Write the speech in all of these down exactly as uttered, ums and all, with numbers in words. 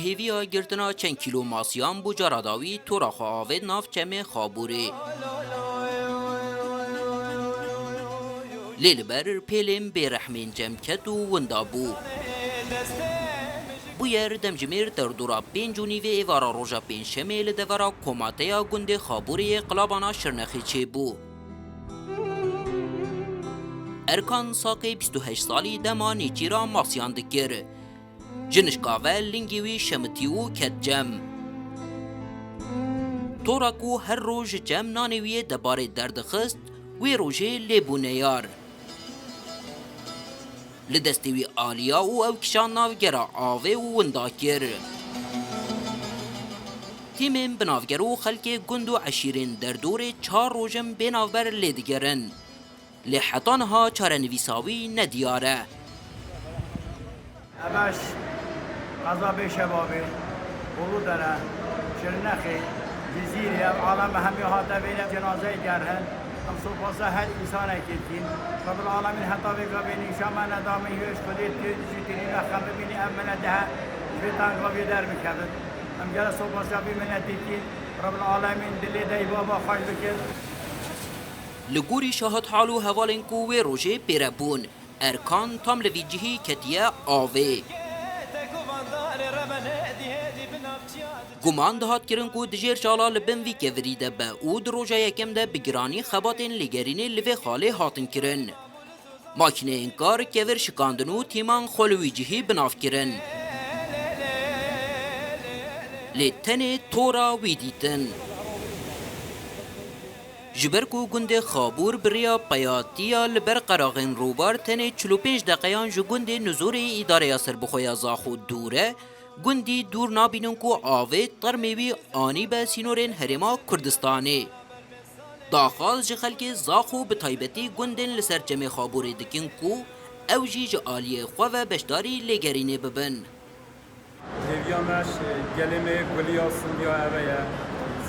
Hêviya girtina çend kîlo masiyan bû cara dawî tora xwe avêt nav çemê Xabûrê. Lê li ber pêlên bêrehmên cem ket û winda bû. Bûyer demjimêr derdora pênc û nîvê êvara roja pêncşemê li devera komateya gundê Xabûrê yê Qilabana Şirnexê çêbû. Erkan Saqê bîst û heşt salî dema nêçîra masiyan dikir. Ji nişka ve lingê wî şemitî û ket cem. Tora ku her roj ji cem nanê wî yê debarê derdixist, wê rojê lê bû neyar. Li destê wî aliya û ew kişand nav gera avê û winda kir. Tîmên binavger û xelkê gund û eşîrên derdorê çar roj in bê navber lê digerin. Lê heta niha çarenivîsa wî nediyar e. Ev e qeza Bêşebabê, Uludere, Şirnexê, Cizîrê, ev alem hemî hate vêne cenazeyê gerhin. Em sopasa her însanekê dikîn. Rebil Alemîn heta vê gavê nîşa me neda, min hêj Xwedê tê jî tirîna xem bibînî, ev milet dihe ji vê tengaviyê derbikevin. Em gere sopasiya vî miletê dikîn. Rebil Alemîn dilê dey baba xweş bikin. Li gorî şahidhal û hevalên ku wê rojê pêre bûn, Erkan tam li vî cihî ketiye avê. Guman dihat kirin ku dijêr çala li bin vî kevirî de be û di roja yekem de bi giranî xebatên lêgerînê li vê xalê hatin kirin. Makîneyên kar kevir şikandin û tîman xwe li wî cihî bi nav kirin. Lê tenê tora wî dîtin. Ji ber ku gundê Xabûr bi rêya peyatiya li ber qeraxên rûbar tenê çil û pênc deqeyan ji gundê Nizorê îdareya serbixwe ya Zaxo dûr e, gundî dûr nabînin ku avê termê wî anîbe sînorên Herêma Kurdistanê. Daxwaz ji xelkê Zaxo bi taybetî gundên li ser çemê Xabûrê dikin ku ew jî ji aliyê xwe ve beşdarî lêgerînê bibin. Hêviya me ji gelê me yê kuliya sindiya eve ye.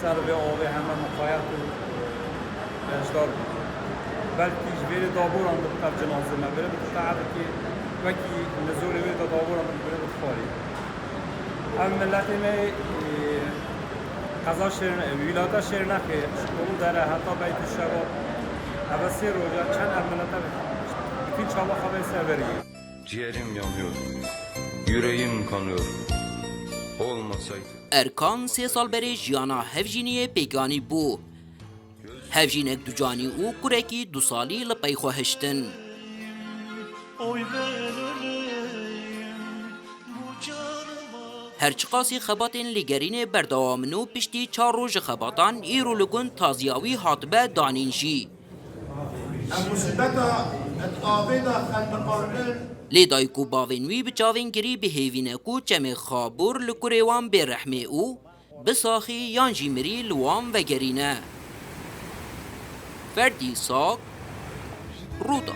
Ser vê avê heme miqayet û beşdar bûn. Belkî ji vê rê daboran bi tev cinazê me bire bi tev wekî Nizorê wê de daboran bi bire bi xwarê. Ev miletê me, e, qeza Şêrne-, wîlata Şêrnexê, ji Qulû Dere heta Beytû Şebab, eve sê roja çend ev milete bütün çava xwe vê severiyê. Ciğerim yanıyor, yüreğim kanıyor. Olmasaydı. Erkan sê sal berê jiyana hevjîniyê pêkanî bû. Hevjînek ducanî û kurekî du salî li pey xwe hiştin. Her çiqasî xebatên lêgerînê berdewam in û piştî çar roj ji xebatan îro li gund taziya wî hatibe danîn jî. Em musîbeta di avê de xelbiqandin. Lê dayik û bavên wî bi çavên girî bi hêvî ne ku çemê Xabûr li kurê wan bê rehmê û bisaxî yan jî mirî li wan vegerîne. Ferdî Sak, Rûda.